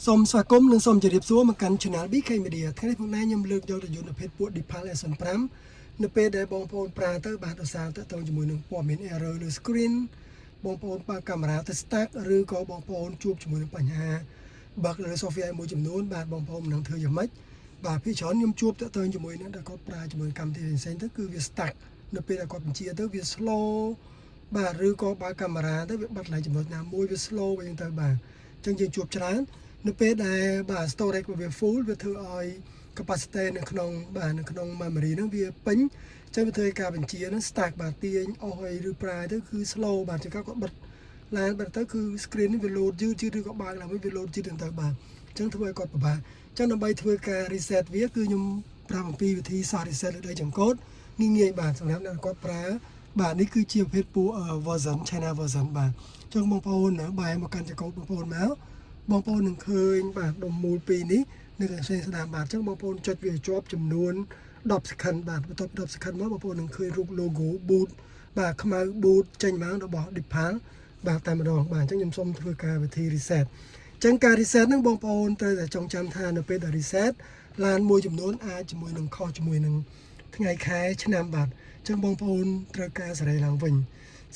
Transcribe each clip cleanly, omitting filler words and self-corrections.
សូមស្វាគមន៍និងសូមជម្រាបសួរមកកាន់ Channel BK Media ថ្ងៃនេះផងដែរខ្ញុំលើកយករថយន្តប្រភេទពួក Deepal S05 នៅពេលដែលបងប្អូនប្រើទៅបាទដោយសារតទៅជាមួយនឹងព័ត៌មាន error លើ screen បងប្អូនបើកកាមេរ៉ាទៅ stuck ឬក៏បងប្អូនជួបជាមួយនឹងបញ្ហា bug លើ software មួយចំនួនបាទបងប្អូនមិនដឹងធ្វើយ៉ាងម៉េចបាទភាគច្រើនខ្ញុំជួបតទៅជាមួយនឹងដែលគាត់ប្រើជាមួយកម្មវិធីផ្សេងៗទៅគឺវា stuck នៅពេលដែលគាត់បញ្ជាទៅវា slow បាទឬក៏បើកកាមេរ៉ាទៅវាបាត់កន្លែងចំណុចណាមួយវា slow វិញទៅបាទអញ្ចឹងយើងជួបច្រើននៅពេលដែលបាទ storage របស់វា full វាធ្វើឲ្យ capacity នៅក្នុងបាទនៅក្នុង memory ហ្នឹងវាពេញអញ្ចឹងវាធ្វើឲ្យការបញ្ជាហ្នឹង stuck បាទទាញអស់អីឬប្រើទៅគឺ slow បាទជាការគាត់បិទឡានបិទទៅគឺ screen នេះវា load យឺតយឺតឬក៏បើកឡើងវិញវា load យឺតទៅបាទអញ្ចឹងធ្វើឲ្យគាត់ពិបាកអញ្ចឹងដើម្បីធ្វើការ reset វាគឺខ្ញុំប្រាប់អំពីវិធីសាស្ត្រ reset លើដីចង្កូតងាយងាយបាទសម្រាប់អ្នកគាត់ប្រើបាទនេះគឺជាប្រភេទពួក version China version បាទអញ្ចឹងបងប្អូនបែរមកកាន់ចង្កូតបងប្អូនមកបងប្អូននឹងឃើញបាទដុំមូលពីរនេះនៅខាងឆ្វេងស្ដាំបាទអញ្ចឹងបងប្អូនចុចវាជាប់ចំនួន10 second បាទបន្ទាប់ពី10 second មកបងប្អូននឹងឃើញរូប logo boot បាទខ្មៅ boot ចេញមករបស់ Deepal បាទតែម្ដងបាទអញ្ចឹងខ្ញុំសូមធ្វើការវិធី reset អញ្ចឹងការ reset ហ្នឹងបងប្អូនត្រូវតែចងចាំថានៅពេលដែល reset ឡានមួយចំនួនអាចជាមួយនឹងខុសជាមួយនឹងថ្ងៃខែឆ្នាំបាទអញ្ចឹងបងប្អូនត្រូវការសេរីឡើងវិញ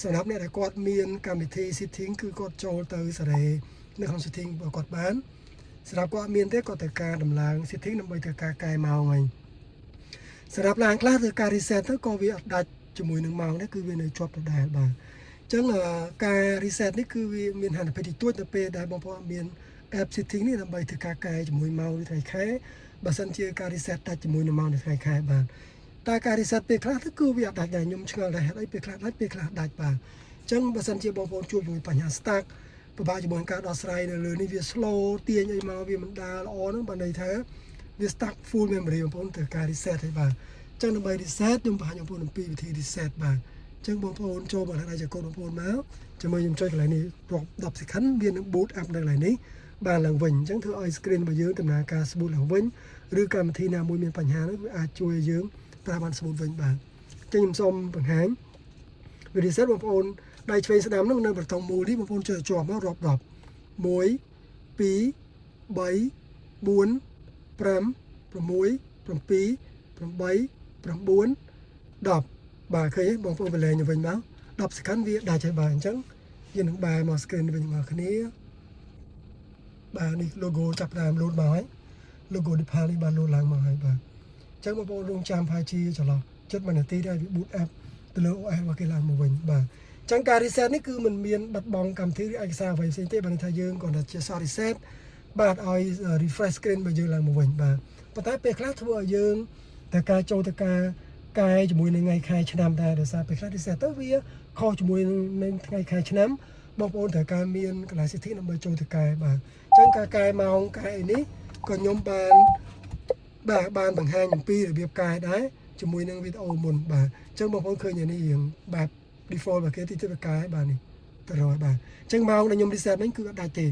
សម្រាប់អ្នកដែលគាត់មានកម្មវិធី setting គឺគាត់ចូលទៅសេរីនៅក្នុង setting របស់គាត់បានសម្រាប់គាត់អត់មានទេគាត់ត្រូវការដំឡើង setting ដើម្បីធ្វើការកែម៉ោងហើយសម្រាប់ឡានខ្លះធ្វើការ reset ទៅក៏វាអត់ដាច់ជាមួយនឹងម៉ោងដែរគឺវានៅជាប់ដដែលបាទអញ្ចឹងការ reset នេះគឺវាមានហានិភ័យតិចតួចទៅពេលដែលបងប្អូនអត់មាន app setting នេះដើម្បីធ្វើការកែជាមួយម៉ោងឬថ្ងៃខែបើសិនជាការ reset ដាច់ជាមួយនឹងម៉ោងឬថ្ងៃខែបាទតែការ reset ពេលខ្លះទៅគឺវាអត់ដាច់ដែរខ្ញុំឆ្ងល់ដែរហេតុអីពេលខ្លះដាច់ពេលខ្លះដាច់បាទអញ្ចឹងបើសិនជាបងប្អូនជួបជាមួយបញ្ហា stuck ពិបាកជាមួយនឹងការដោះស្រាយនៅលើនេះវា slow ទាញអីមកវាមិនដើរល្អហ្នឹងបើន័យថាវា stuck full memory បងប្អូនត្រូវការ reset ហើយបាទអញ្ចឹងដើម្បី reset ខ្ញុំបង្ហាញបងប្អូនអំពីវិធី reset បាទអញ្ចឹងបងប្អូនចូលមកដៃចកូនបងប្អូនមកចាំមើលខ្ញុំចុចកន្លែងនេះរាប់10 second វានឹង boot up នៅកន្លែងនេះបានឡើងវិញអញ្ចឹងធ្វើឲ្យ screen របស់យើងដំណើរការ smooth ឡើងវិញឬកម្មវិធីណាមួយមានបញ្ហានោះវាអាចជួយឲ្យយើងប្រើបាន smooth វិញបាទអញ្ចឹងខ្ញុំសូមបង្ហាញវិធី reset បងប្អូនដៃឆ្វេងស្ដាំនោះនៅប៊ូតុងមូលនេះបងប្អូនចុចឲ្យជាប់មករាប់10 1 2 3 4 5 6 7 8 9 10បាទឃើញទេបងប្អូនបលែងទៅវិញមក10 second វាដាច់ហើយបាទអញ្ចឹងយើងនឹងបែរមក screen វិញមកគ្នាបាទនេះ logo ចាប់ផ្ដើមលោតមកហើយ logo Deepal នេះបានលោតឡើងមកហើយបាទអញ្ចឹងបងប្អូនរងចាំប្រហែលជាចន្លោះចិត្ត1នាទីដែរវា boot up ទៅលើ OS របស់គេឡើងមកវិញបាទអញ្ចឹងការ reset នេះគឺมันមានបាត់បង់កម្មវិធីឬឯកសារអ្វីផ្សេងទេបានន័យថាយើងគ្រាន់តែជា soft reset បាទឲ្យ refresh screen របស់យើងឡើងមកវិញបាទប៉ុន្តែពេលខ្លះធ្វើឲ្យយើងតែការចូលទៅការកែជាមួយនឹងថ្ងៃខែឆ្នាំដែរដោយសារពេលខ្លះ reset ទៅវាខុសជាមួយនឹងថ្ងៃខែឆ្នាំបងប្អូនត្រូវការមានកន្លែង setting ដើម្បីចូលទៅកែបាទអញ្ចឹងការកែម៉ោងកែអីនេះក៏ខ្ញុំបានបាទបានបង្ហាញអំពីរបៀបកែដែរជាមួយនឹងវីដេអូមុនបាទអញ្ចឹងបងប្អូនឃើញអានេះរៀងបែប default របស់គេទីទៅកែបាទនេះទៅរយបាទអញ្ចឹងម៉ោងដែលខ្ញុំ reset វិញគឺអត់ដាច់ទេ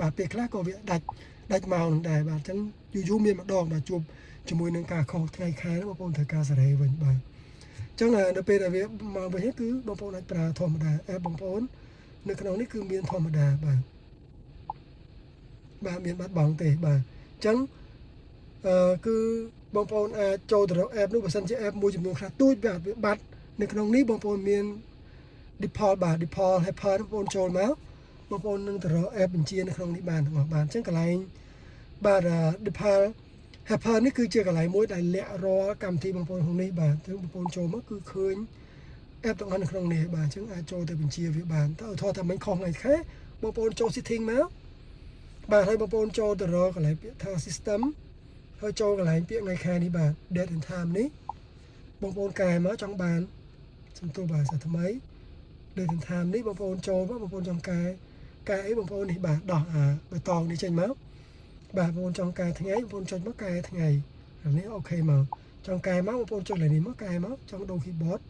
បាទពេលខ្លះក៏វាដាច់ដាច់ម៉ោងនឹងដែរបាទអញ្ចឹងយូរយូរមានម្ដងបាទជួបជាមួយនឹងការខុសថ្ងៃខែហ្នឹងបងប្អូនត្រូវការសេរីវិញបាទអញ្ចឹងនៅពេលដែលវាមកវិញគឺបងប្អូនអាចប្រើធម្មតា app បងប្អូននៅក្នុងនេះគឺមានធម្មតាបាទបាទមានបាត់បង់ទេបាទអញ្ចឹងអឺគឺបងប្អូនអាចចូលទៅរក app នោះបើសិនជា app មួយចំនួនខ្លះទូចវាបាត់នៅក្នុងនេះបងប្អូនមាន Deepal បាទ Deepal Helper បងប្អូនចូលមកបងប្អូននឹងទៅរក app បញ្ជានៅក្នុងនេះបានទាំងអស់បាទអញ្ចឹងកន្លែងបាទ Deepal Helper នេះគឺជាកន្លែងមួយដែលលាក់រាល់កម្មវិធីបងប្អូនក្នុងនេះបាទអញ្ចឹងបងប្អូនចូលមកគឺឃើញ app ទាំងអស់នៅក្នុងនេះបាទអញ្ចឹងអាចចូលទៅបញ្ជាវាបានតើឧទាហរណ៍ថាមិនខុសថ្ងៃខែបងប្អូនចូល setting មកបាទហើយបងប្អូនចូលទៅរកកន្លែងពាក្យថា system ហើយចូលកន្លែងពាក្យថ្ងៃខែនេះបាទ date and time នេះបងប្អូនកែមកចង់បានសំទោសបាទសាថ្មី date and time នេះបងប្អូនចូលមកបងប្អូនចង់កែកែអីបងប្អូននេះបាទដោះអាបេតងនេះចេញមកបាទបងប្អូនចង់កែថ្ងៃបងប្អូនចុចមកកែថ្ងៃនេះOK មកចង់កែមកបងប្អូនចុចលើនេះមកកែមកចង់ដូរ keyboard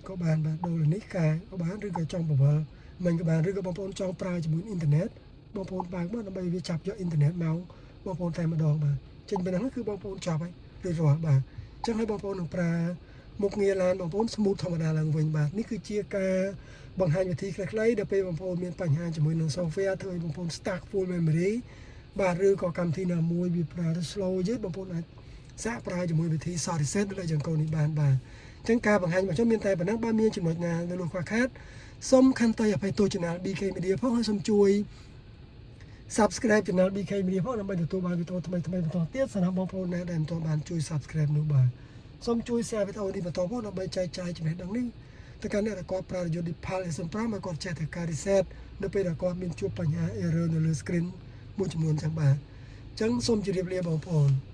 ក៏បានបាទដូរលើនេះកែក៏បានឬក៏ចង់បង្វិលមិនក៏បានឬក៏បងប្អូនចង់ប្រើជាមួយអ៊ីនធឺណិតបងប្អូនបើកមកដើម្បីវាចាប់យកអ៊ីនធឺណិតមកបងប្អូនតែម្ដងបាទចេញពីហ្នឹងគឺបងប្អូនចាប់ហើយរួចរាល់បាទអញ្ចឹងហើយបងប្អូននឹងប្រើ មុខងារឡានបងប្អូន smooth ធម្មតាឡើងវិញបាទនេះគឺជាការបង្ហាញវិធីខ្លីៗដល់ពេលបងប្អូនមានបញ្ហាជាមួយនឹង software ធ្វើឲ្យបងប្អូន stuck full memory បាទឬក៏កម្មវិធីណាមួយវាប្រើទៅ slow យឺតបងប្អូនអាចសាកប្រើជាមួយវិធី soft reset ដូចចង្កូវនេះបានបាទអញ្ចឹងការបង្ហាញរបស់ខ្ញុំមានតែប៉ុណ្ណឹងបើមានចំណុចណានៅលោកខ្វះខាតសូមខន្តីអភ័យទោស Channel BK Media ផងហើយសូមជួយ Subscribe Channel BK Media ផងដើម្បីទទួលបានវីដេអូថ្មីៗបន្តទៀតសម្រាប់បងប្អូនណាដែលមិនទាន់បានជួយ Subscribe នោះបាទសូមជួយ Share វីដេអូនេះបន្តផងដើម្បីចែកចាយចំណេះដឹងនេះទៅកាន់អ្នកដែលគាត់ប្រើរថយន្ត Deepal S05 ឲ្យគាត់ចេះតែការ reset នៅពេលដែលគាត់មានជួបបញ្ហា error នៅលើ screen មួយចំនួនចឹងបាទអញ្ចឹងសូមជម្រាបលាបងប្អូន។